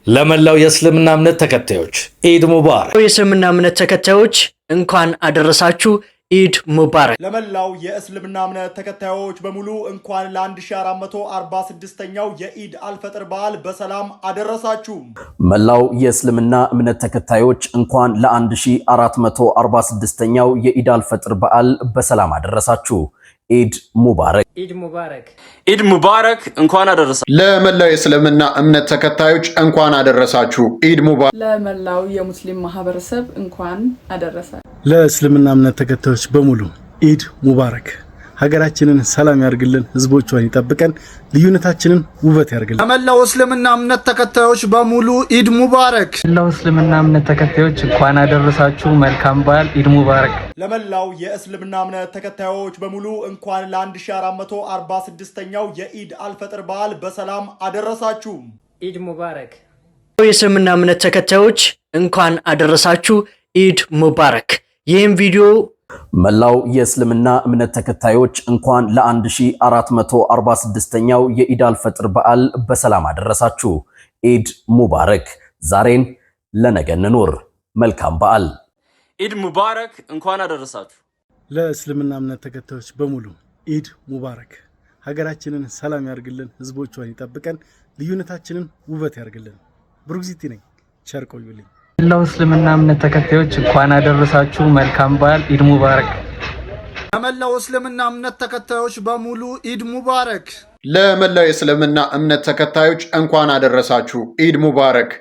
ለመላው የእስልምና እምነት ተከታዮች ኢድ ሙባረክ። የእስልምና እምነት ተከታዮች እንኳን አደረሳችሁ። ኢድ ሙባረክ። ለመላው የእስልምና እምነት ተከታዮች በሙሉ እንኳን ለ1446ኛው የኢድ አልፈጥር በዓል በሰላም አደረሳችሁ። መላው የእስልምና እምነት ተከታዮች እንኳን ለ1446ኛው የኢድ አልፈጥር በዓል በሰላም አደረሳችሁ። ኢድ ሙባረክ። ኢድ ሙባረክ። ኢድ ሙባረክ። እንኳን አደረሳ። ለመላው የእስልምና እምነት ተከታዮች እንኳን አደረሳችሁ። ኢድ ሙባረክ። ለመላው የሙስሊም ማህበረሰብ እንኳን አደረሰ። ለእስልምና እምነት ተከታዮች በሙሉ ኢድ ሙባረክ። ሀገራችንን ሰላም ያርግልን፣ ህዝቦቿን ይጠብቀን፣ ልዩነታችንን ውበት ያርግልን። ለመላው እስልምና እምነት ተከታዮች በሙሉ ኢድ ሙባረክ። ለመላው እስልምና እምነት ተከታዮች እንኳን አደረሳችሁ። መልካም በዓል። ኢድ ሙባረክ። ለመላው የእስልምና እምነት ተከታዮች በሙሉ እንኳን ለ1446ኛው የኢድ አልፈጥር በዓል በሰላም አደረሳችሁ። ኢድ ሙባረክ። የእስልምና እምነት ተከታዮች እንኳን አደረሳችሁ። ኢድ ሙባረክ። ይህም ቪዲዮ መላው የእስልምና እምነት ተከታዮች እንኳን ለ1446ኛው የኢድ አልፈጥር በዓል በሰላም አደረሳችሁ። ኢድ ሙባረክ። ዛሬን ለነገ እንኑር። መልካም በዓል። ኢድ ሙባረክ። እንኳን አደረሳችሁ። ለእስልምና እምነት ተከታዮች በሙሉ ኢድ ሙባረክ። ሀገራችንን ሰላም ያርግልን፣ ህዝቦቿን ይጠብቀን፣ ልዩነታችንን ውበት ያርግልን። ብሩክዚቲ ነኝ። ቸር ቆዩልኝ። ለመላው እስልምና እምነት ተከታዮች እንኳን አደረሳችሁ። መልካም በዓል። ኢድ ሙባረክ። ለመላው እስልምና እምነት ተከታዮች በሙሉ ኢድ ሙባረክ። ለመላው የእስልምና እምነት ተከታዮች እንኳን አደረሳችሁ። ኢድ ሙባረክ።